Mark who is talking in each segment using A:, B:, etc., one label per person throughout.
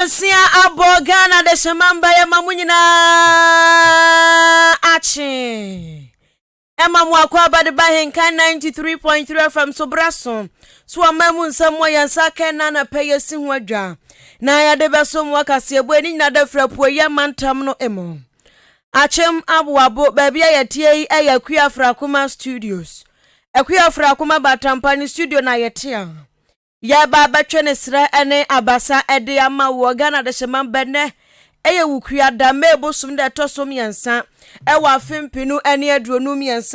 A: Nnɔnsia abɔ Ghana dehyema mba yɛma mo nyinaa akye. Ɛma mo akwaaba de ba Henkan 93.3 FM so bra so. So ɔman mu nsɛm wɔ yɛn nsa aka ɛna anapa yi asi ho adwa. Na yɛde bɛso mo akaseɛbɔ ani nyina da firi apueeɛ mantam no mu. Akyem Aboabo, baabi a yɛteɛ yi yɛ Akua Afrakoma Studios. Akua Afrakoma Batampa ne studio na yɛte a. Yɛreba abɛtwe ne serɛ ne abasa de ama wɔ Ghana Adehyeman bɛ nnɛ ɛyɛ Wukuada, May bosom da ɛtɔ so mmiɛnsa ɛwɔ afe 2023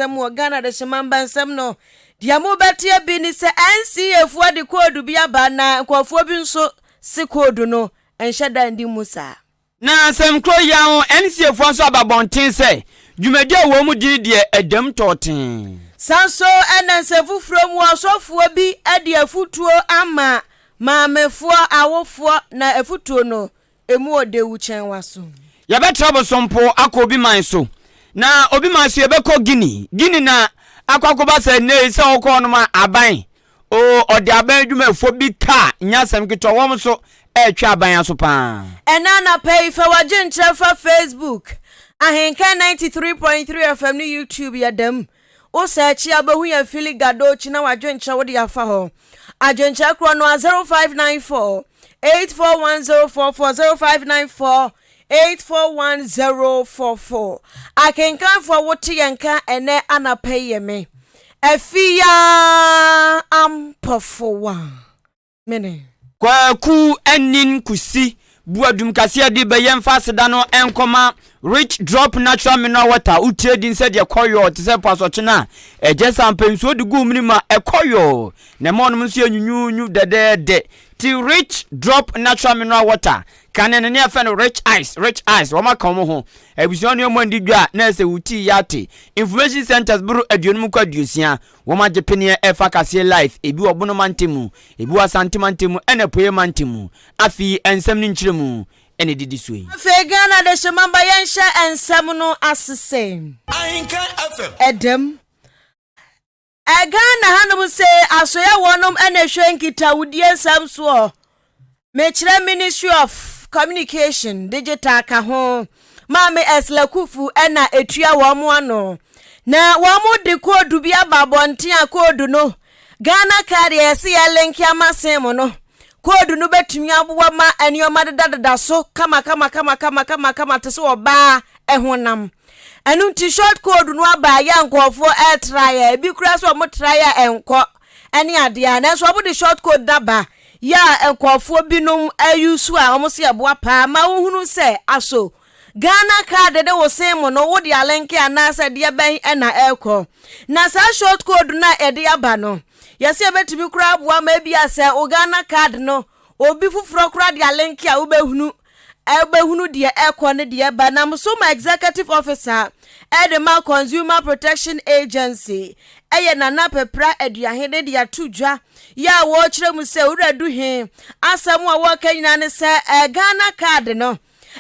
A: mu wɔ Ghana Adehyeman bɛ nsɛm no. Deɛ mobɛteɛ bi ne sɛ NCA foɔ de koodu bi aba na nkurɔfoɔ bi nso se koodu no nhyɛ da ndi mu saa.
B: Na asɛm koro yi ara ho, NCA foɔ nso aba abɔnten sɛ dwumadi a wɔn di no deɛ ɛdam tɔɔtee.
A: San so na nsɛm foforɔ mu ɔsɔfoɔ bi de afutuo ama maamefoɔ, awofoɔ, na afutuo no ɛmu ɔdɛ kyɛn w'aso.
B: Yɛbɛtra Bosompo akɔ obi man so. Na obi man so yɛbɛkɔ Guinea. Guinea na akɔ akɔba sɛ nnɛ yi sɛ wokɔ hɔnom a aban Oo, ɔde aban adwumayɛfoɔ bi ka a, nyɛ asɛm ketewa, wɔn nso retwe aban aso pa ara.
A: Ɛnnɛ anapa yi, fa w'adwenkyerɛ fa Facebook, Ahenkan 93.3 FM ne YouTube yɛda mu. Wo sɛɛkye a wobɛhu yɛn Philly Gadochi na w'adwenkyerɛ wode afa hɔ. Adwenkyerɛ korɔ no a 0594 841044 0594 841044. Akenkanfoɔ wote yɛn nka ɛnɛ anapa yi yɛ me. Afia Ampɔfowa. Mene.
B: Kwaku Anin Kusi Buadum kaseɛ de bɛyɛ mfa aseda no nkɔma Rich Drop Natural Mineral Water. Wotie din sɛ deɛ ɛkɔ yɔɔ te sɛ po asɔkye no a ɛgyɛ sɛ ampa nsuo de gu mene mu a ɛkɔ yɔɔ na ɛma ɔnom nso yɛ nwunwunwu dɛdɛɛdɛ. Ti Rich Drop Natural Mineral Water kane no ne yɛfrɛ no Rich Ice, Rich Ice, wɔn aka wɔn ho. Abusua no mu andi dwa a na ɛsɛ wo tii yɛ ate. Information centers boro 50 kɔ 60 wɔn agye peneɛ ɛfa kaseɛ live, ebi wɔ Bono mantam mu, ebi wɔ Asante mantam mu, ɛna Apueeɛ mantam mu. Afei nsɛm no nkyerɛmu ɛna ɛdidi so yi.
A: Afei Ghana dehyemamba yɛnhyɛ nsɛm no ase sɛ.
C: Ahenkan FM.
A: Ɛdam. Ghana hanom sɛ asoɛ wɔnom ɛna ɛhwɛ nkitawodie nsɛm soɔ. Mekyerɛ Ministry of Communication, Digital ka ho. Maame Ursula Kufu ɛna etua wɔn ano. Na wɔn de koodu bi aba abɔnten a koodu no Ghana card yɛ sɛ yɛ link ama SIM no. Koodu no bɛtumi aboa ma nneɛma dedadeda so kama kama kama kama kama kama te sɛ ɔbaa ɛhonam. Ɛno nti short code no aba a yɛ nkurɔfoɔ ɛretra yɛ ebi kura sɛ wɔn tra yɛ ɛnkɔ ɛne adeɛ a, nanso wɔn de short code no aba yɛ a nkurɔfoɔ binom ɛyusu a wɔn sɛ ɛboa paa ma wohunu sɛ aso Ghana card de wo SIM no wode alink anaasɛ deɛ bɛn ɛna ɛrekɔ. Na saa short code no a ɛde aba no, yɛsɛ yɛbɛtumi koraa aboa ma ebi a sɛ wo Ghana card no obi foforɔ koraa de alink a, wobɛhunu deɛ ɛkɔ ne deɛ ɛba. Nam so ma executive officer ɛde ma Consumer Protection Agency ɛyɛ Nana Pepra Aduahene de ato dwa yɛ a wɔrekyerɛ mu sɛ Owura Duhe asɛm a wɔreka nyinaa ne sɛ Ghana card no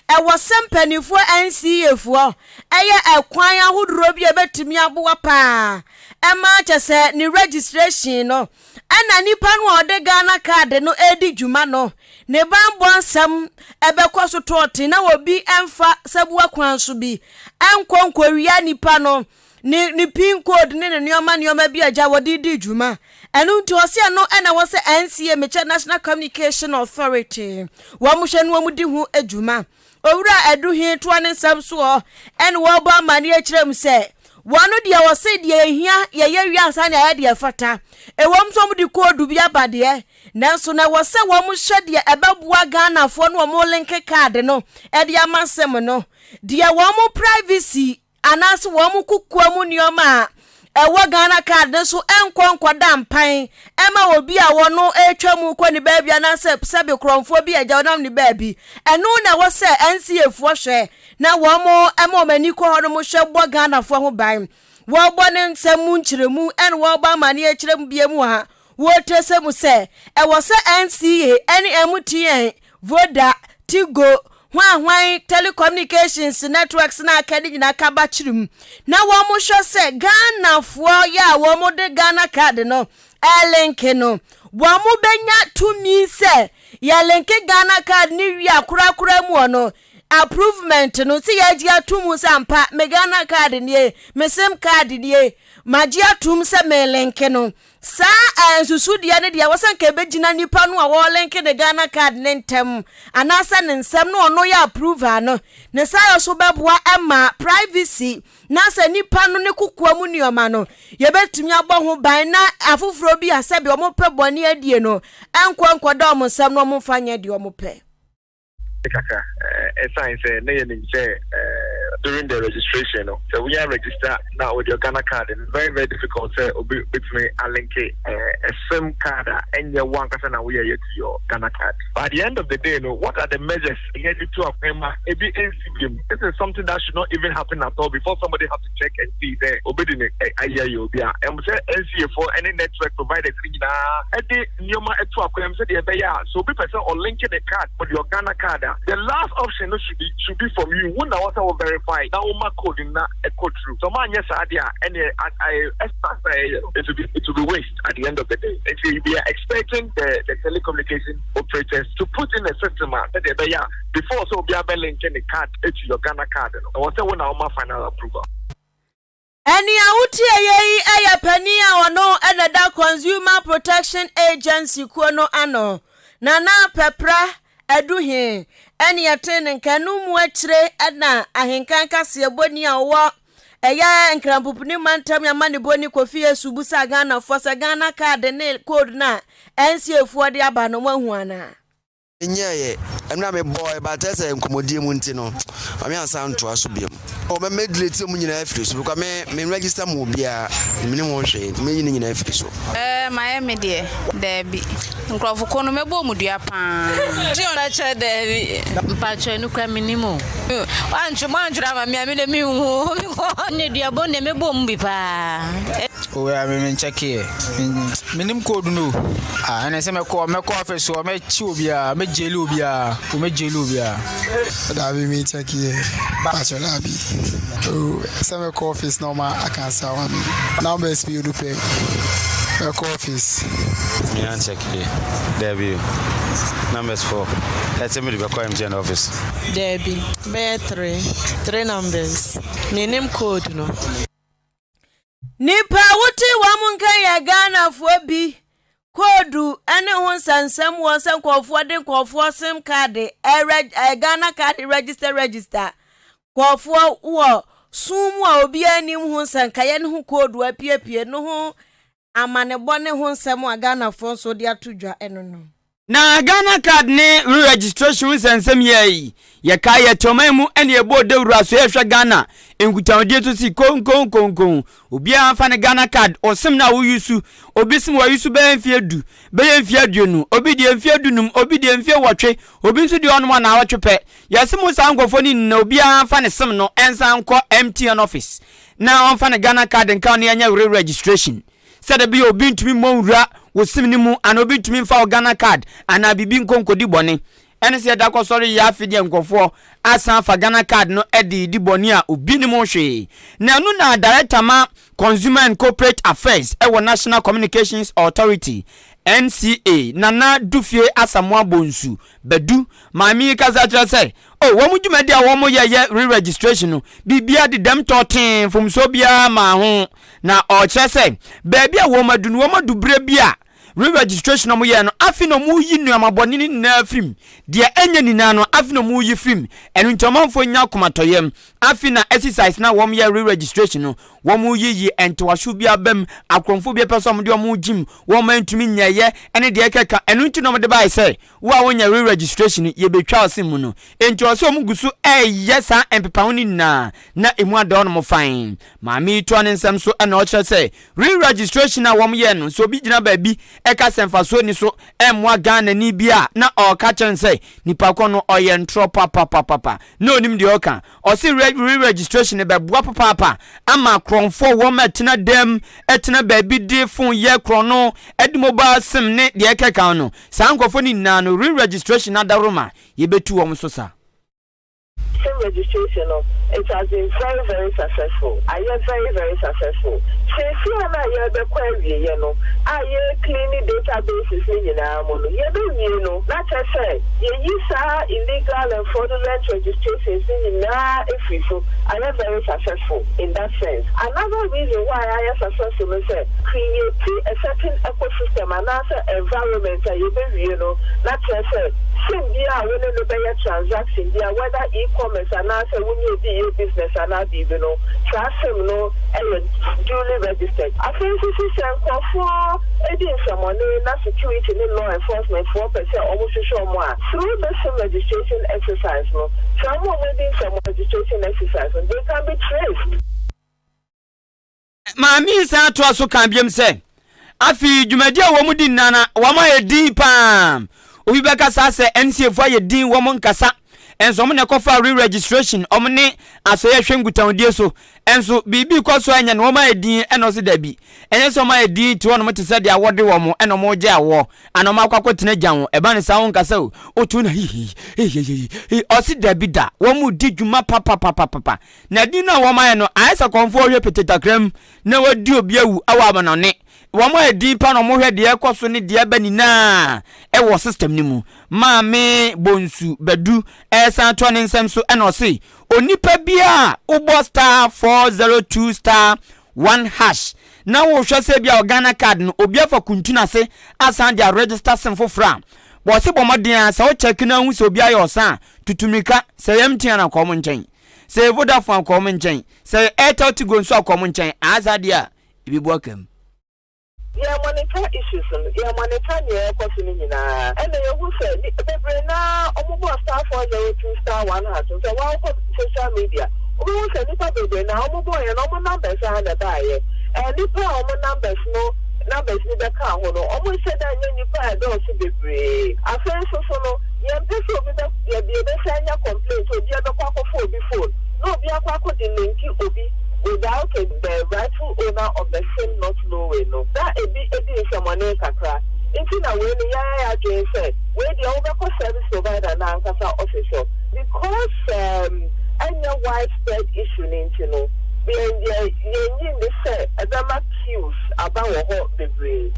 A: ɛwɔ sɛ mpanimfoɔ NCA foɔ ɛyɛ ɛkwan ahodoɔ bi a ɛbɛtumi aboa paa ɛma kyɛ sɛ ne registration no ɛna nipa no a ɔde Ghana card no ɛredi dwuma no ne banbɔ nsɛm ɛbɛkɔ so tɔɔte na obi ɛmfa sɛboa kwan so bi ɛnkɔ nkɔwia nipa no ne pin code ne ne nneɛma nneɛma bi agya wɔde di dwuma. Ɛno nti ɔsɛ ɛno ɛna wɔ sɛ NCA, mekyɛ National Communication Authority, wɔn hwɛ no wɔn di ho adwuma. Owura Aduhi toa ne nsɛm soɔ ɛne wɔbɔ amanneɛ kyerɛ mu sɛ wɔn deɛ wɔse deɛ ehia yɛyɛ wie ansa ne ayɛ deɛ fata. Ɛwɔm nso wɔn de koodu bi aba deɛ, nanso na ɛwɔ sɛ wɔn hyɛ deɛ ɛbɛboa Ghanafoɔ no wɔn link card no ɛde ama SIM no deɛ wɔn privacy anaasɛ wɔn kukuo mu nneɛma a ɛwɔ Ghana card no so ɛnkɔ nkɔda mpan ɛma obi a wɔno ɛretwa mu kɔ ne baabi anaasɛ sɛbi korɔmfoɔ bi agya ɔnam ne baabi. Ɛno na ɛwɔ sɛ NCA foɔ hwɛ na wɔn ɛma wɔn ani kɔ hɔ nom hwɛ bɔ Ghanafoɔ ho ban. Wɔrebɔ ne nsɛm mu nkyerɛmu ɛna wɔrebɔ amanneɛ kyerɛ mu bie mu a wɔrekyerɛ sɛ mu sɛ ɛwɔ sɛ NCA ɛne MTN, Voda, Tigo, hwan hwan telecommunications networks na aka ne nyinaa kaba kyerɛ mu na wɔn hwɛ sɛ Ghanafoɔ yɛ a wɔn de Ghana card no ɛlink no. Wɔbɛnya tumi sɛ yɛlinke Ghana card no wie a korakora mu no, approvement no, sɛ yɛagye ato mu sɛ ampa me Ghana card nie, me sim card nie, magye atom sɛ melinke no. Saa eh, nsusudeɛ no deɛ ɛwɔ sɛ nka ɛbɛgyina nipa no a wɔrelinke ne Ghana card ne ntɛm anaasɛ ne nsɛm na ɔno yɛ approval no. Ne saa yɛ so bɛboa ma privacy na sɛ nipa no ne kokoa mu nneɛma no, yɛbɛtumi abɔ ho ban na afoforɔ bi a sɛbi wɔpɛ bɔne adie no nkɔ nkɔda wɔn nsam na wɔmfa nyɛ deɛ wɔpɛ.
C: Kakra ɛsan sɛ na yɛnim sɛ during the registration no, sɛ wonya register na with your Ghana Card no, very very difficult sɛ obi betumi alinke a SIM card a ɛnyɛ wo ankasa na woyɛ yɛ to your Ghana Card. But at the end of the day no, what are the measures yɛde to akwan mu a ebi nsi biom? This is something that should not even happen at all before somebody have to check and see sɛ obi de ne ayɛ yɛ obi a ɛm sɛ NCA foɔ ɛne network providers no nyinaa ɛde nneɛma ɛto akwan mu sɛdeɛ ɛbɛyɛ a sɛ obi pɛ sɛ ɔlinke ne card with your Ghana Card a, the last option no should be from you. Wo na wɔsɛ wo verify na wo ma code na ɛkɔ through. So ɔmo anyɛ saa deɛ a, ɛneɛ extra na ɛyɛ no, it will be waste at the end of the day. Nti we are expecting the telecommunication operators to put in a system a sɛdeɛ ɛbɛyɛ a before sɛ obi abɛ link ne card to your Ghana Card no, ɛwɔ sɛ wo na wɔma final approval.
A: Ɛne a wotie yɛ yi yɛ panin a ɔno ɛna da Consumer Protection Agency kuo no ano, Nana Pɛpra Aduhe, ɛne yɛte ne nka no mu akyire. Ɛna ahenkan kaseɛbɔni a ɔwɔ ɛyɛ Nkrampopini mantam yɛama ne bɔni Kofi Esu busa Ghanafoɔ sɛ Ghana Card ne code no a NCA foɔ de aba no, moahu anaa?
D: Nyɛɛyɛ ɛmna mebɔɔ ɛbata sɛ nkɔmmɔdie mu nti no, mame ansa ntoa so biom. Mɛ delete mu nyinaa afiri so because me register mu obiara menim ho hwee, nti meyi ne nyinaa afiri so.
E: Ɛɛ, mayɛ me deɛ, daabi. Nkurɔfo ko no, mɛbɔ mu dua paa.
F: Mpakyɛ, daabi.
G: Mpakyɛ, no kura menim o.
F: Wantwe moantwerɛ ama me a, me de menhu.
G: Ne duabɔ ne mɛbɔ mu bi paa.
H: Owura, me nkyɛkeɛ, menim code no. Ah, ɛne sɛ mɛkɔ office hɔ, mɛkyi obiara, mɛgyeli obiara, mɛgyeli obiara.
I: Daabi, me nkyɛkeɛ, pakyɛ, daabi. Sɛ mɛkɔ office na ɔma aka nsa ama me numbers mmienu pɛ, mɛkɔ office.
J: Me ankyɛkeɛ, daabi o. Numbers four ɛsɛ mede bɛkɔ MTN office.
K: Daabi, bɛyɛ three numbers, menim code no.
A: Nipa a wote wɔn mu nka yɛ Ghanafoɔ bi code ne ho nsɛnsɛm wɔ sɛ nkɔɔfoɔ de nkɔɔfoɔ SIM card ɛrɛ ɛ Ghana Card register nkɔɔfoɔ wɔ sum mu a obiara anim ho nsɛnkaeɛ ne ho code apiepie no ho amanebɔ ne ho nsɛm a Ghanafoɔ nso de ato dwa ɛno no.
B: Na Ghana Card ne re-registration nsɛnsɛm yɛ yi, yɛka yɛte ɔman mu ɛne ɛbɔ dawuro so yɛhwɛ Ghana nkutahodie so si konkonkonkon. Obiara mfa ne Ghana Card ɔsim no a woyi so. Obi sim wɔyi so bɛyɛ mfeɛ 10, bɛyɛ mfeɛ 20, obi deɛ mfeɛ 15, obi deɛ mfeɛ 8, obi nso deɛ ɔnom anaawɔtwe pɛ. Yɛse mo saa nkurɔfoɔ no nyinaa, obiara mfa ne sim no ɛnsan nkɔ MTN office na ɔmfa ne Ghana Card nka no, yɛnyɛ re-registration sɛde bi obi ntumi mmɔ nwura wɔ sim no mu anaa obi ntumi mfa wo Ghana Card anaa biribi nkɔnkɔdi bɔne. Ɛne sɛ yɛda kɔsɔre yɛ afe deɛ, nkurɔfoɔ asan afa Ghana Card no de di bɔne a obi nim ho hwee. Na ɛno na Director ma Consumer and Corporate Affairs ɛwɔ National Communications Authority, NCA, Nana Dufie Asamoah Bonsu Badu maame yi kasa kyerɛ sɛ o wɔn dwumadi a wɔn yɛ yɛ re-registration no, biribiara de dɛm tɔɔtee, mfomsoɔ biara maa ho. Na ɔkyerɛ sɛ baabi a wɔn adu no, wɔn adu berɛ bi a re-registration a wɔyɛ no, afi na wɔyi nneɛma bɔne no nyinaa firim, deɛ ɛnyɛ nyinaa no, afi na wɔyi firim. Ɛno nti ɔmanfoɔ nya akomatɔyam. Afi na exercise na wɔn yɛ re-registration no, wɔn yiyi ntoaso bi abam, akorɔmfoɔ bi pɛ sɛ wɔn de wɔn gyim wɔn ntumi nyɛyɛ ɛne deɛ ɛkeka. Ɛno nti na wɔde baayɛ sɛ wo a wonyɛ re-registration yɛbɛtwa ɔsen mu no. Nti ɔsɛ wɔn gu so ɛyɛ saa mpepaho no nyinaa na emu ada hɔnom fan. Maame yi toa ne nsɛm so ɛna ɔkyerɛ sɛ re-registration a wɔn yɛ no, sɛ obi gyina baabi ɛka sɛ mfasoɔ ni so ɛmmoa Ghana ni bi a, na ɔreka kyerɛ no sɛ nipa kɔ no ɔyɛ ntorɔ papapapapa na onim deɛ ɔka. Ɔsi re-registration bɛboa papaapa ama akorɔmfoɔ wɔn ɛtena dɛm, ɛtena baabi de phone yɛ korɔno, ɛde mobile sim ne deɛ ɛkeka no, saa nkurɔfoɔ no nyinaa no, re-registration adaworoma yɛbɛtu wɔn so sa.
L: Sɛ registration no, it has been very very successful, ayɛ very very successful. Seesei a na yɛrebɛkɔ awieɛ no a yɛrecleani databases no nyinaa mu no, yɛbɛwie no na kyerɛ sɛ yɛyi saa illegal and fraudulent registrations no nyinaa afiri so, ayɛ very successful in that sense. Another reason why ayɛ successful ne sɛ, create a certain ecosystem anaasɛ environment a yɛbɛwie no na kyerɛ sɛ sim biara a wo ne no bɛyɛ transaction biara whether e-commerce anaasɛ wo ne obi reyɛ business anaa biribi no saa sim no yɛ duly registered. Afei nso so sɛ nkurɔfoɔ di nsɛmɔne na security ne law enforcement foɔ pɛ sɛ wɔn hwehwɛ wɔn a through this sim registration exercise no saa wɔn a wɔadi nsɛmɔ registration exercise no they can be traced.
B: Maame yi san toa so ka biom sɛ, Afei dwumadi a wɔn di nyinaa na wɔn ayɛ din paa. Obi bɛka saa sɛ NCA fo ayɛ din wɔn nkasa. Nso wɔn na ɛkɔfa re-registration wɔn ne asɔyɛ hwɛ nkutahodie so. Nso biribi kɔ so a ɛnyɛ no wɔn ayɛ din ɛna ɔse dabi. Ɛnyɛ sɛ wɔn ayɛ din te hɔnom te sɛ deɛ awɔ de wɔn ɛna wɔn regye awɔ ana wɔn akɔ akɔtena gya ho. Ɛba ne saa wɔn nkasa o. Otu na hihihi ɔse dabi da wɔn di dwuma papapapapa. Na din no a wɔayɛ no ayɛ sɛ kɔmfoɔ hwɛ pete takra mu na wadi obi awu wɔ amanɔne. Wɔayɛ din pa na wɔhwɛ deɛ ɛkɔ so ne deɛ ɛba nyinaa wɔ system no mu. Maame Bonsu Badu ɛresan toa ne nsɛm so ɛna ɔse onipa biara a wobɔ star 402 star 1 hash na wohwɛ sɛ bi a Ghana card no obi afa kuntun ase asan de aregister sim foforɔ a wɔse bɔ mmɔden a sɛ wo check na ahu sɛ obi ayɛ ɔsa a tutu mmirika sɛ ɛyɛ MTN a kɔ wɔn nkyɛn. Sɛ ɛyɛ Vodafone a kɔ wɔn nkyɛn, sɛ ɛyɛ Airtel Tigo nso a kɔ wɔn nkyɛn, aa saa deɛ a, ebi aka mu.
L: Yɛ monitor issues no, yɛ monitor nea ɛrekɔ so no nyinaa, ɛna yɛhu sɛ ni bebree no ara wɔn bɔɔ star 402 star 1 hash no, sɛ woakɔ social media wobɛhu sɛ nnipa bebree no ara wɔn bɔɔyɛ no wɔn numbers ara na ɛbaeɛ, ɛɛ nnipa a wɔn numbers no numbers bi bɛkaa ho no wɔn nhyɛ da nyɛ nnipa a ɛdɔɔso bebree, afei nso so no. Yɛmpɛ sɛ obi bɛ yɛ yɛbɛsan anya complaint sɛ obi abɛkɔ akɔfa obi phone na obi akɔ akɔ de linki obi without the rightful owner of the sim not knowing no na ebi edi nsɛmɔne kakra nti na wei no yɛayɛ yɛadwene sɛ wei deɛ wobɛkɔ service provider no ankasa office hɔ because um ɛnyɛ widespread issue no nti no yɛn yɛ yɛnnye nni sɛ ɛbɛma queues aba wɔ hɔ bebree.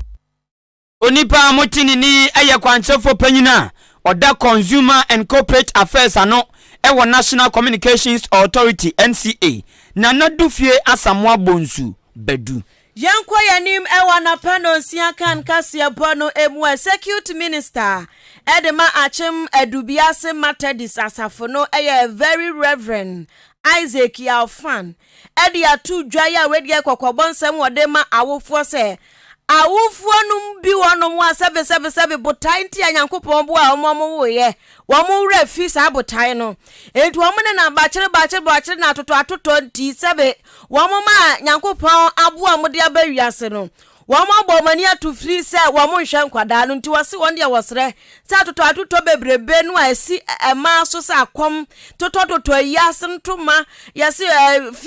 B: Onipa a mote ne nne yi yɛ kwankyerɛfoɔ panyin a ɔda Consumer and Corporate Affairs ano wɔ National Communications Authority, NCA, Nana Dufie Asamoah Bonsu Badu.
A: Yɛnkɔ yɛn anim wɔ anapa nnɔnsia kan kaseɛbɔ no mu ɛ. Circuit Minister de ma Akyem Adubiase Matadist asafo no yɛ Very Reverend Isaac Yaw Fan de ato dwa yi a wei deɛ kɔkɔbɔ nsɛm wɔde ma awofoɔ sɛ awofoɔ nom bi wɔnom a sɛbesɛbesɛbe botae nti a Nyankopɔn boa wɔn wɔn woeɛ wɔn werɛ fi saa botae no enti wɔn ne na bakyere bakyere bakyere na atotɔ atotɔ nti sɛbe wɔn ma Nyankopɔn aboa wɔn de aba wiase no Wɔabɔ wɔn ani ato firi sɛ wɔnhwɛ nkwadaa no nti wɔse wɔn deɛ wɔsrɛ sɛ atotɔatotɔ bebrebe no a ɛsi mmaa so sɛ akɔm totɔtotɔ ayiase ntoma yɛse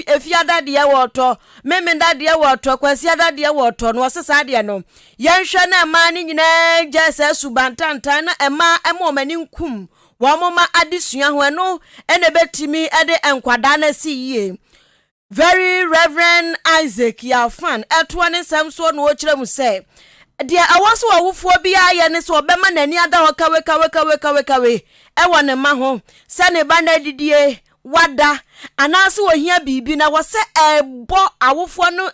A: efiada deɛ wɔtɔ memenda deɛ wɔtɔ kwasiada deɛ wɔtɔ no wɔse saa deɛ no yɛnhwɛ na mmaa no nyinaa gyae saa suban tantan na mmaa ɛma wɔn ani nkum wɔn mma adesua ho ɛno ɛna ɛbɛtumi de nkwadaa no asi yie. Very Rev. Isaac Yalfan toa ne nsɛm soɔ na ɔkyerɛ mu sɛ, deɛ ɛwɔ sɛ ɔwofoɔ biara yɛ ne sɛ ɔbɛma n'ani ada hɔ kawekawekawekawe wɔ ne mma ho, sɛ ne ba no adidie, wada, anaasɛ ɔhia biribi na wɔ sɛ ɛbɔ awofoɔ no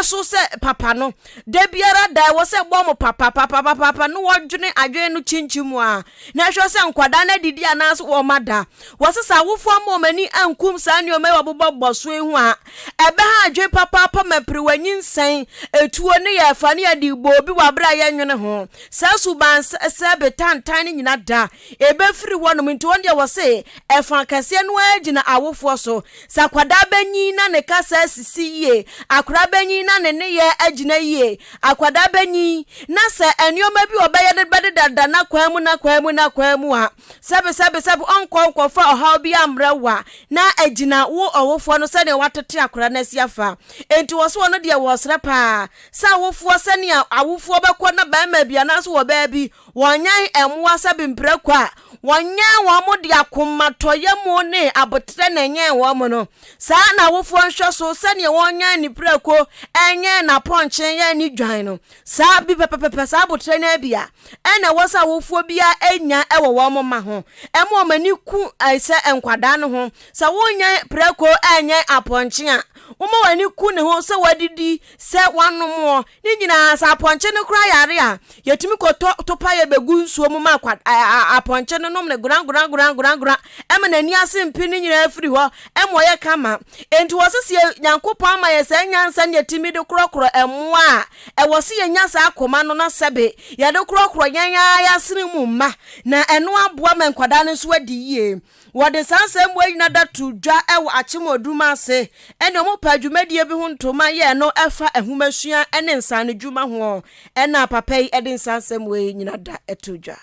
A: so sɛ papa no. Da biara da ɛwɔ sɛ ɛbɔ mo papapapapapa na wɔdwene adwene no kyinkyim a na ɛhwɛ sɛ nkwadaa no adidi anaasɛ wɔada. Wɔse sɛ awofoɔ amma wɔn ani ankum saa nneɛma yi a wɔbobɔbobɔ so yi ho a, ɛbɛha adwene papaapa ma piriwa nyinsɛn, etuo ne yɛfa ne yɛde bɔ obi wɔ abere a yɛnnwene ho. Saa suban sɛbe tantan no nyina da ɛbɛfiri hɔnom nti wɔn deɛ wɔse ɛfa kɛseɛ no ara gyina awofoɔ so. Sɛ akwadaa bɛnyin na ne kasa asisi yie, akwadaa bɛnyin na ne nneyɛɛ agyina yie, akwadaa bɛnyin na sɛ nneɛma bi ɔbɛyɛ no bɛdedada n'akwan mu n'akwan mu n'akwan mu a, sɛbesɛbesɛbe ɔnkɔ nkɔfa ɔhaw bi ammrɛ wo a, na agyina wo ɔwofoɔ no sɛdeɛ woatete akwadaa no asi afa. Enti wɔ so ɔno deɛ wɔsrɛ paa sɛ awofoɔ sɛnea awofoɔ bɛkɔ na barima bi anaasɛ ɔbaa bi wɔnyɛn mmoa sɛbe mprako a, wɔnyɛn wɔn de akomatɔyɛmu ne. aboterɛ na ɛnyɛn wɔn no, saa na awofoɔ nhwɛso sɛdeɛ wɔnyɛn ne prako, ɛnyɛn n'apɔnkye, yɛn ne dwan no, saa bi pɛpɛpɛpɛ, saa aboterɛ no ara bi a ɛna ɛwɔ sɛ awofoɔ biara nya wɔ wɔn mma ho. Ɛma wɔn ani ku sɛ nkwadaa no ho. Sɛ wonyɛn prako ɛnyɛn apɔnkye a, woma wɔn ani ku ne ho sɛ wadidi, sɛ wanom ɔ, Ne nyinaa, sɛ apɔnkye no koraa yare a, yɛtumi kɔtɔ topaeɛ bɛgu nsuo mu ma akwa, apɔnkye no nom no goragoragoragoragoraa ma n'ani ase mpe no nyinaa firi hɔ ma ɔyɛ kama. Enti wɔ se sɛ Nyankopɔn ama yɛn saa nyansa ne yɛtumi de korɔkorɔ mmoa a, ɛwɔ se yɛnya saa akoma no na sɛbe yɛde korɔkorɔ yɛn ara yɛn asene mu mma na ɛno aboa ma nkwadaa no nso adi yie. Wɔde saa nsɛm wei nyina da too dwa wɔ Akyem Odum ase ɛne wɔn paa dwumadie bi ho ntoma yɛɛ no ɛfa nhomasua ne nsaano dwuma ho ɛna papa yi de nsa nsɛm wei nyina da too dwa.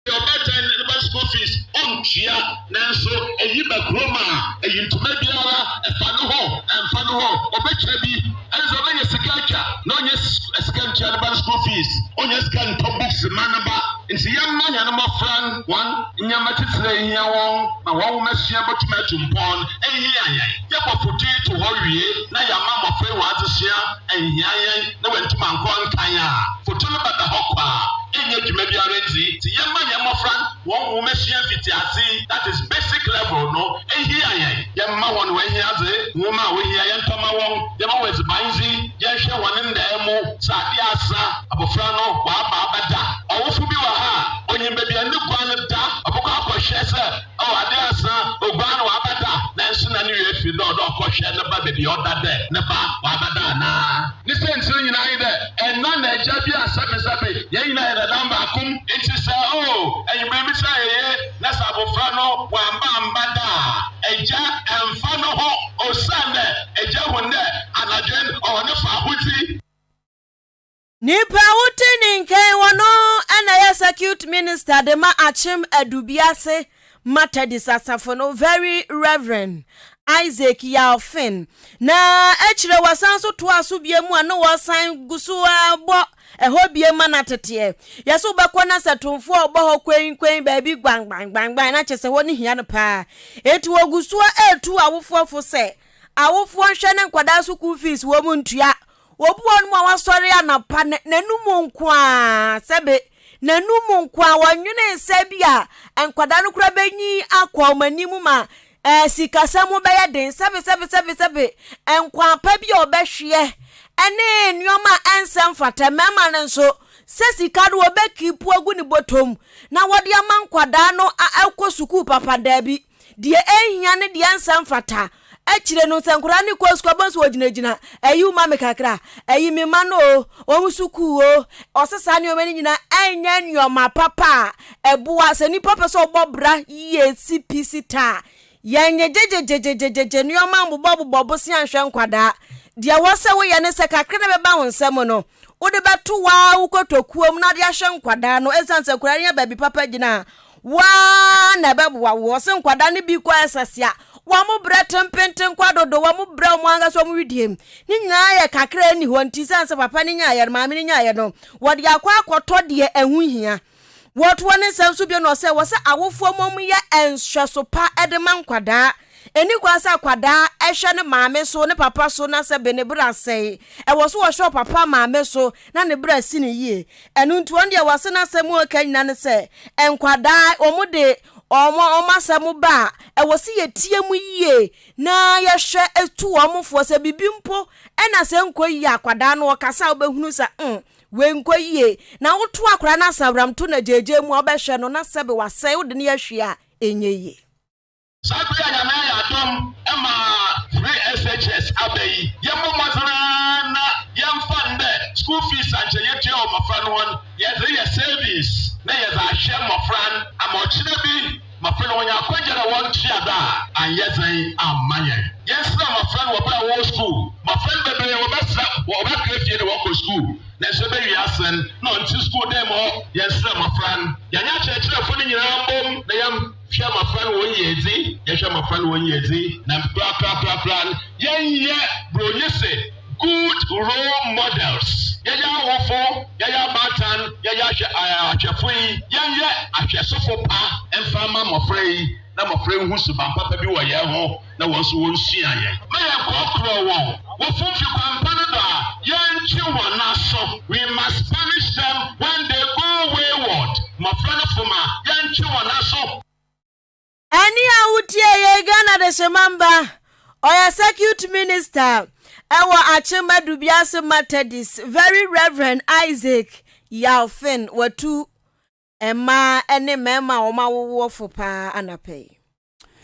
M: Ɔbaatan no ba school fees ɔntua nanso ɛyi ba kurom a ɛyi ntoma biara ɛfa no ho ɛmfa no ho ɔbɛtwa bi ɛne sɛ ɔbɛnya sika atwa na ɔnyɛ sika ntua ne ba no school fees ɔnya sika ntɔ books ma ne ba nti yɛmma yɛn mmɔfra wɔn Nneɛma tsitsir a ehia hɔn ma hɔn nwomasua botum etu mpon nnhia hɛn. Yɛbɔ fotoe to hɔ wie na yɛama mbofra yi hɔn adzesua ennhia hɛn na woenntum annkɔ nkan a, foto no bɛda hɔ kwa a ennya dwuma biara nndzi. Ntsi yɛmma hɛn mbofra hɔn nwomasua mfitsiase, that is, basic level no, nhia hɛn. Yɛmma hɔn hɔn ehiadze, nwoma a wohia yɛntɔ mma hɔn, yɛmma hɔn edziban ndzi, yɛnhwɛ hɔn ndaa mu, sɛ ade asa abofra no ɔaba abɛda. Ɔwofo bi wɔ ha a, onyim beebi a no guan no da, ɔbɔkɔ akɔhwɛ sɛ oh ade asa, oguan no ɔabɛda, nanso na no werɛ efir dɛ ɔwɔ dɛ ɔkɔhwɛ ne ba beebi a ɔda dɛ ne ba ɔabɛda anaa. Ne siantsir nyina nye dɛ, ɛna na egya bi a sɛbesɛbe hɛn nyina yɛda dan baako mu, ntsi sɛ oh ewimbir bi san yeye na sɛ abofra no ɔammba ammba da a, egya mmfa no ho osiandɛ egya hun dɛ anadwe no ɔwɔ ne fahodzi.
A: Nipa a wote ne nka yi wɔ no na ɛyɛ Circuit Minister de ma Akyem Adubiase Matadist Asafo no Very Reverend Isaac Yaw Finn. Na akyire wɔsan nso toaa so bie mu a na wɔsan gu so ara bɔ ɛhɔ bie ma no ateteɛ. Yɛsɛ wobɛkɔ na sɛ tomfoɔ a ɔbɔ hɔ kwenkwen baabi gbangbangban na kyɛ sɛ hɔ no hia no paa. Enti wɔgu so ara retu awofoɔ fo sɛ awofoɔ nhwɛ ne nkwadaa sukuu fees wɔn ntua. Obi wɔ hɔnom a wasɔre anɔpa, n'anum nko ara, sɛbe, n'anum nko ara, wɔnwenee sɛ bi a nkwadaa no koraa bɛnyin akɔ wɔn anim ma ɛɛ sikasɛm ho bɛyɛ den, sɛbe, sɛbe, sɛbe, sɛbe, nkwa pa bi a ɔbɛhweɛ ɛne nneɛma a ɛnsɛ mfata. Mmarima no nso, sɛ sika no wɔbɛkipu agu ne bɔtɔm na wɔde ama nkwadaa no akɔ sukuu papa, daabi. Deɛ ɛnhia ne deɛ ɛnsɛ mfata. Akyire no, sɛ nkwadaa no kɔ sukuu a, wobɛhu sɛ wɔgyinagyina, ayi wo ma me kakra, ayi me mma no o, wɔn sukuu o. Ɔsɛ saa nneɛma no nyinaa ɛnyɛ nneɛma papa a ɛboa. Sɛ nipa pɛ sɛ ɔbɔ bra yie si pi si ta a, yɛnnyegyegyegyegyegye nneɛma mmobɔbobɔ bosea nhwɛ nkwadaa. Deɛ ɛwɔ sɛ woyɛ ne sɛ kakra na ɛbɛba wo nsam no, wode bɛto wo ara wo kotokuo mu na wode ahwɛ nkwadaa no. Ɛsiane sɛ nkwadaa no nya baabi papa gyina a, Wo ara na ɛbɛboa wo. Ɔse nkwadaa no bi kɔ ɛsɛse a, wɔn brɛ tempenten kwa dodo, wɔn brɛ wɔn ankasa wɔn wedeɛ mu. Ne nyinaa yɛ kakra nni hɔ nti, sane sɛ papa no nyaeɛ no, maame no nyaeɛ no, wɔde akɔ akɔtɔ deɛ ɛho hia. Wɔtoɔ ne nsɛm so bio na ɔsɛ wɔ sɛ awofoɔ mmom yɛ nhwɛso pa de ma nkwadaa. Ɛnni kwan sɛ akwadaa hwɛ ne maame so, ne papa so na sɛ be ne bra sɛe. Ɛwɔ so wɔhwɛ ɔpapa maame so na ne bra si no yie. Ɛno nti wɔn deɛ wɔse n'asɛm a ɔka nyina ne sɛ nkwadaa wɔn de wɔn wɔn asɛm ba a ɛwɔ sɛ yɛtie mu yie na yɛhwɛ tu wɔn foɔ sɛ biribi mpo ɛna sɛ nkɔ yie akwadaa no ɔkasa a wobɛhunu sɛ mm wei nkɔ yie na woto akwadaa no asaworam to no agyeegyee mu a wobɛhwɛ no na sɛbe wasɛe wode no yɛ hwee a ɛnyɛ yie.
M: Saa bere a Nyame ayɛ adom ma Free SHS aba yi, yɛmbɔ mbɔdzen ara na yɛmfa ndɛ school fees a nkyɛ yetua wɔ mbofra no hɔ no, yɛdze reyɛ savings na yɛdze ahwɛ mbofra no ama ɔkyena bi mbofra no wonya akwangya dɛ wɔntoa do a annyɛ dzen amma hɛn. Yɛnsera mbofra no wɔ ber a wɔwɔ skuul. Mbofra no beberee wɔbɛsera wɔbɛkra fie dɛ wɔkɔ skuul, nanso ebewie ase no nna ɔnntse skuul dan mu hɔ. Yɛnsera mbofra no, yɛnye akyerɛkyerɛfo no nyina mbom na yɛm. Hwɛ mmɔfra no wɔn yiedzi, yɛhwɛ mmɔfra no wɔn yiedzi, na korakorakorakora no, yɛnyɛ Buronyi se good role models. Yɛyɛ awofo, yɛyɛ abaatan, yɛyɛ ahwɛ ahwɛfo yi, yɛnyɛ ahwɛsofo pa mfa mma mmɔfra yi. Na mmɔfra yi nhu suban papa bi wɔ yɛn ho na wɔn nso wɔnsua yɛn. Ma yɛnkorɔkorɔ wɔn. Wɔfom fi kwan pa no do a, yɛntwe wɔn aso. We must punish them when they go wayward. Mmɔfra no fom a, yɛntwe wɔn aso.
A: Ɛnne a wotie yɛ Ghana Dehyemamba, ɔyɛ Circuit Minister ɛwɔ Akyem Adubiase Methodist, Very Reverend Isaac Yaw Finn, watu Mmaa ne mmarima a wɔawowoɔ fo paa anapa yi.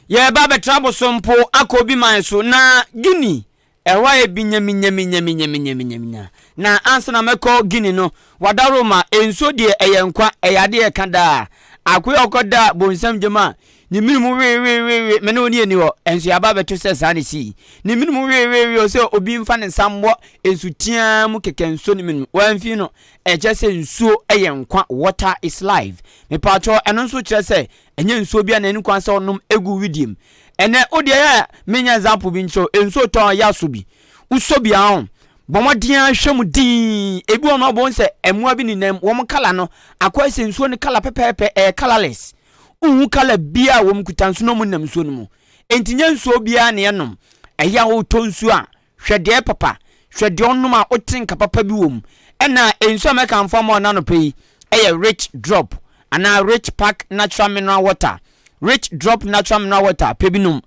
B: Yɛreba abɛtra Bosompo akɔ obi man so na Guinea ɛhɔ ayɛ bi nyaminyaminyaminyaminyaminya. Na ansa na mɛkɔ Guinea no, wadaworo ma nsuo deɛ ɛyɛ nkwa, ɛyɛ adeɛ yɛka daa. Akoe a ɔkɔda bonsam gyam a ne mene mu wewewewe, me ne wo ne yɛnni hɔ, nso yɛaba abɛto sɛ saa na ɛsii. Ne mene mu wewewe, ɔsɛ obi mfa ne nsa mmɔ nsu teaa mu kɛkɛ nsuo ne mene mu, wamfi no. Ɛkyerɛ sɛ nsuo yɛ nkwa, water is life. Mepaakyɛw ɛno nso kyerɛ sɛ ɛnyɛ nsuo biara na ɛni kwan sɛ ɔnom egu widiem. Ɛnɛ wo deɛ yɛ a menya example bi nkyerɛ wo, nsuo tɔ a yɛ asɔ bi. Wosɔ bi a ho, bɔ mmɔden ara hwɛ mu dinn. Ebi wɔ no wobɛhu sɛ mmoa bi nenam wɔn kala no akɔyɛ sɛ nsuo no kala pɛpɛɛpɛ, ɛyɛ colourless. Wonhu kala biara a wɔn kuta nso na wɔn nam nsuo no mu. Enti nyɛ nsuo biara na yɛnom. Ɛyɛ a wotɔ nsuo a, Hwɛ deɛ papa, hwɛ deɛ ɔnom a wote nka papa bi wɔ mu. Ɛna nsuo a mɛkamfo ama wo n'anɔpa yi yɛ Rich Drop anaa Rich Pack Natural Mineral Water. Rich Drop Natural Mineral Water, pɛ bi nom.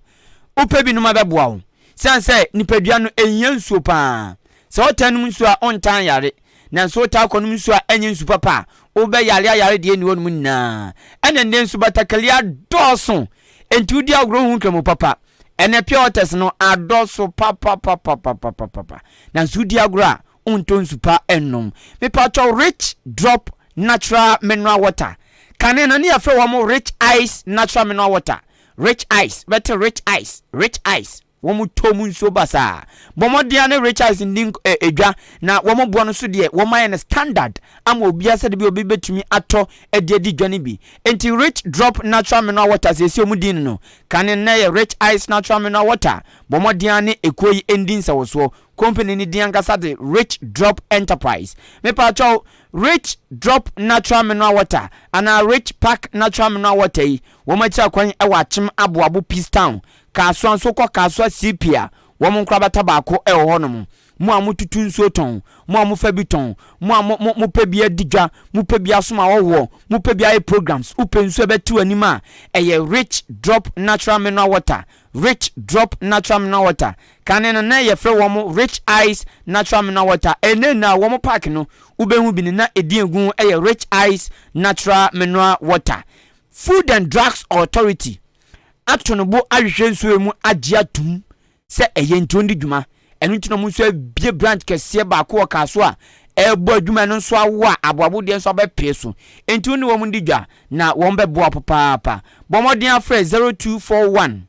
B: Wopɛ bi nom a ɛbɛboa wo. Siane sɛ nipadua no ɛhia nsuo paa. Sɛ wotaa nom nsuo a wontaa nyare. Nanso wotaa kɔnom nsuo a ɛnyɛ nsu papa a, wobɛyare ayare deɛ ɛnni hɔnom nyinaa. Ɛna nnɛ nsu batakali adɔɔso. Enti wodi agorɔ wohu nkramu papa. Ɛnɛ pure waters no adɔso papapapapapapa. Nanso wodi agorɔ a, wontɔ nsu pa nnom. Mepakyɛw Rich Drop Natural Mineral Water. Kane no ne yɛfrɛ wɔn Rich Ice Natural Mineral Water. Rich Ice, wobɛte Rich Ice, Rich Ice. Wɔn tɔ mu nsuo basaa. Bɔ mmɔden ara ne Rich Ice ndi dwa na wɔn boɔ no nso deɛ wɔn ayɛ no standard ama obiara sɛdeɛ bi obi bɛtumi atɔ de adi dwa no bi. Enti Rich Drop Natural Mineral Water seesei wɔn din no no, kane no na ɛyɛ Rich Ice Natural Mineral Water. Bɔ mmɔden ara ne ekuo yi ndi nsawɔsoɔ. Company no din ankasa de Rich Drop Enterprise. Mepaakyɛw, Rich Drop Natural Mineral Water anaa Rich Pack Natural Mineral Water yi, wɔn akyiri akwan wɔ Akyem Aboabo Peace Town, Kasoa nso wokɔ Kasoa CP a, wɔn nkorabata baako wɔ hɔnom. Mo a motutu nsuo tɔn, mo a mofa bi tɔn, mo a mo mo mopɛ bi adi dwa, mopɛ bi asom ahɔhoɔ, mopɛ bi ayɛ programs, wopɛ nsuo a ɛbɛte w'anim a, ɛyɛ Rich Drop Natural Mineral Water, Rich Drop Natural Mineral Water. Kane no na yɛfrɛ wɔn Rich Ice Natural Mineral Water, ɛnnɛ nyinaa wɔn park no wobɛhu bi no na edin egu ho yɛ Rich Ice Natural Mineral Water. Food and Drugs Authority ato no bo ahwehwɛ nsuo mu agye atum sɛ ɛyɛ nti ɔndi dwuma. Ɛno nti na wɔn nso abue branch kɛseɛ baako wɔ Kasoa a ɛrebɔ adwuma ɛno nso awo a aboabo deɛ nso abɛpee so. Nti wo ne wɔn ndi dwa na wɔn bɛboa wo papaapa. Bɔ mmɔden afrɛ 0241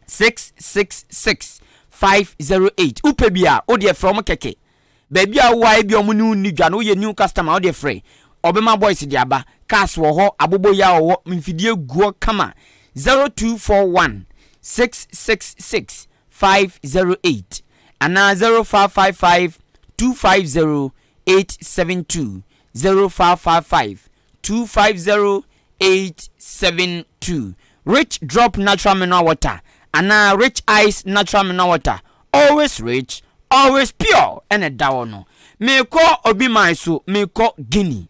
B: 666 508. Wopɛ bi a, wo deɛ frɛ wɔn kɛkɛ. Baabi a wowɔ a ebia wɔn ne wo nni dwa no, woyɛ new customer a, wo deɛ frɛ. Ɔbɛma boys de aba. Cars wɔ hɔ, aboboyaa wɔ hɔ, mfidie gu hɔ kama. 0241 666 508 anaa 0555 250 872. 0555 250 872. Rich Drop Natural Mineral Water anaa Rich Ice Natural Mineral Water, always rich, always pure ɛna ɛda hɔ no. Merekɔ obi man so, merekɔ Guinea.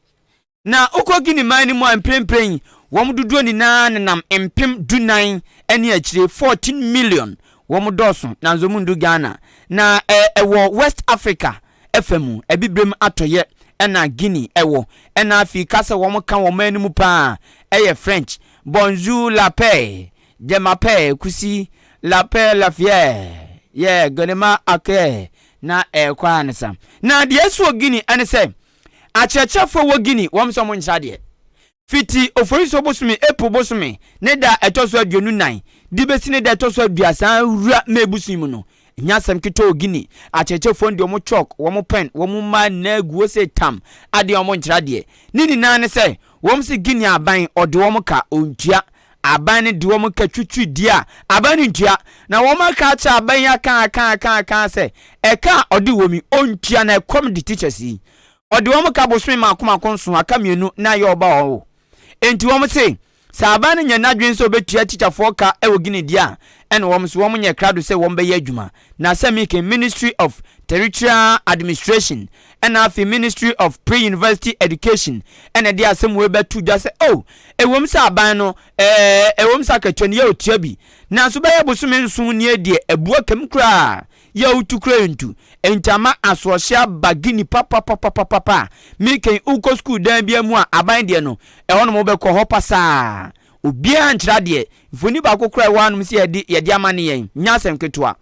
B: Na wokɔ Guinea man no mu a mprempren wɔn dodoɔ nyinaa nenam 14,000 ne akyire, 14 million, wɔn dɔɔso nanso wɔn ndu Ghana. Na ɛwɔ West Africa fa mu, Abibirem atɔeɛ ɛna Guinea ɛwɔ. Ɛna afei kasa wɔn ka wɔn man no mu paa ɛyɛ French. Bonjour la paix, je m'appelle Kusi, la paix la fière, yeah, Gonema akɛ, na ɛrekɔ ara ne sa. Na deɛ ɛsi wɔ Guinea ɛne sɛ, akyerɛkyerɛfoɔ wɔ Guinea wɔn sɛ wɔn nkyerɛ adeɛ. Fiti Oforisuo bosome, April bosome, ne da a ɛtɔ so 24 de bɛsi ne da a ɛtɔ so aduasa wura May bosome mu no, ɛnyɛ asɛm ketewa wɔ Guinea. Akyerɛkyerɛfoɔ no de wɔn chalk, wɔn pen, wɔn mmaa nyinaa gu hɔ sɛ tam adeɛ a wɔnkyerɛ adeɛ. Ne nyinaa ne sɛ, wɔn se Guinea aban ɔde wɔn ka, ɔntua. Aban no de wɔn ka twitwiridie a, aban no ntua. Na wɔn aka akyerɛ aban yi aka aka aka aka sɛ, ɛka a ɔde wɔn yi, ɔntua na ɛkɔm de teachers yi. Ɔde wɔn ka bosome mmaako mmaako nson, aka mmienu na ayɛ ɔba ɔwo. Enti wɔn se, Sɛ aban no nyɛ n'adwene sɛ ɔbɛtua tikyafoɔ ka wɔ Guinea deɛ a, ɛna wɔn nso wɔn nyɛ krado sɛ wɔn bɛyɛ adwuma. Na sɛ meke Ministry of Territorial Administration ɛna afei Ministry of Pre-University Education ɛna ɛde asɛm wei bɛto dwa sɛ oh, ɛwom sɛ aban no ɛɛ ɛwom sɛ akatua no yɛ ɔtua bi, nanso bɛyɛ bosome nson nie deɛ abu akam koraa. Yɛ wotu kura ntu. Enti ama asoɔhye aba Guinea papapapapapa. Meken wokɔ sukuu dan biara mu a aban deɛ no, ɛhɔ nom wobɛkɔ hɔ pasaa. Obiara nkyerɛ adeɛ. Mfoni baako koraa a ɛwɔ hanom sɛ yɛde yɛde ama ne yɛn nyɛ asɛm ketewa.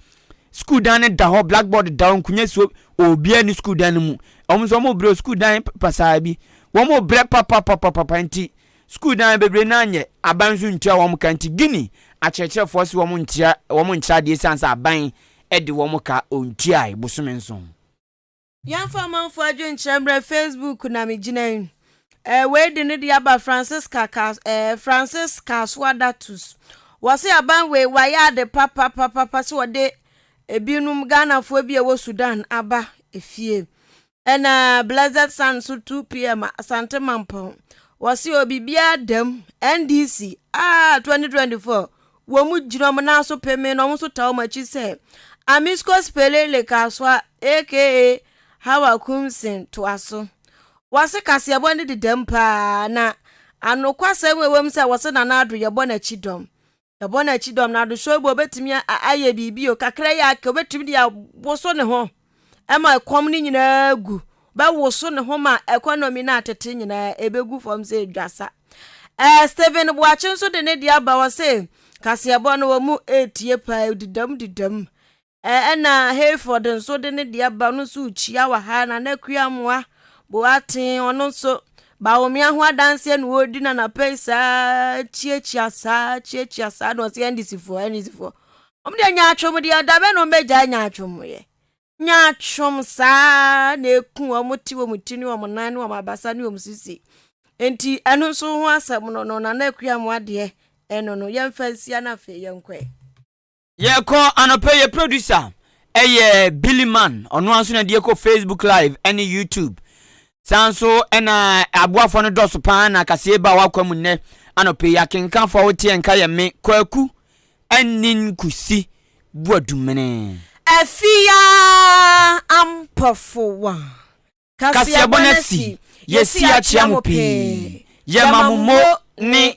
B: Sukuu dan no da hɔ, blackboard da hɔ, nkonya si hɔ, obiara nni sukuu dan no mu. Wɔn nso wɔrebrɛ sukuu dan pasaa bi. Wɔrebrɛ papapapapa nti Sukuu dan bebree no ara nyɛ aban nso ntua wɔn ka nti Guinea akyerɛkyerɛfoɔ se wɔn ntua wɔn nkyerɛ adeɛ esiane sɛ aban de wɔn ka ɔntuae bosome nson.
A: Yɛmfa amanfoɔ adwenkyerɛ mmerɛ Facebook na megyina yi eh, wei de ne deɛ aba Francisca Ka eh, Francis Kasoa Datus wɔse aban wei wayɛ ade papapapapa sɛ wɔde ebinom Ghanafoɔ bi a ɛwɔ Sudan aba efie Ɛna Blessed Sun nso 2pm Asante Mampɔn. Wɔse o biribiara dam NDC ah 2024 wɔn mu gyina wɔn nan so pemee na wɔn nso taa wɔn akyi sɛ Amisco Spelele Kasoa aka Hawa Kumsin toa so. Wɔse kaseɛbɔ no dedam paa na anokwasɛm a ɛwɔ mu sɛ wɔse Nana Addo yɛbɔ n'akyi dɔm. Yɛbɔ no akyi dɔm na adesoa bi obetumi ayɛ biribi o kakra yi aka obetumi de awoso ne ho ɛma ɛkɔm no nyinaa gu bɛwoso ne ho ma economy no atete nyinaa ebegu fam sɛ dwasa ɛɛ Stephen Boakye nso de ne deɛ aba wɔ se kaseɛbɔ no wɔ mu etie paa didam didam Ɛna Hayford nso de ne deɛ ba, ɔno nso rekyia wɔ ha. Nana Akuamoah Boateng, ɔno nso Bawumia ho adanseɛ na ɔredi na anapa yi saa kyiakyia saa kyiakyia saa na ɔsɛ NDC foɔ NDC foɔ. Wɔn deɛ nyaatwom deɛ da bɛn na wɔn bɛgyae nyaatwom yɛ. Nyaatwom saa na eku wɔn ti wɔn ti ne wɔn nan ne wɔn abasa ne wɔn sisi. Nti ɛno nso ho asɛm no no Nana Akuamoah deɛ ɛno no yɛmfa nsia na afei yɛnkɔɛ.
B: Yɛkɔ anɔpa yi yɛ producer ɛyɛ Billy Man ɔno ara nso na ɛde ɛkɔ Facebook live ɛne YouTube saa nso ɛna aboafoɔ no dɔso paa na kaseɛ ba wakɔ mu nnɛ anɔpa yi akenkanfoɔ a woteɛ nka yɛ me Kwaku ɛne Nkusi Boadumene.
A: Afia Ampɔfowa.
B: Kaseɛbɔ no asi, yɛsi akyea mo pii, yɛma mo mo ne.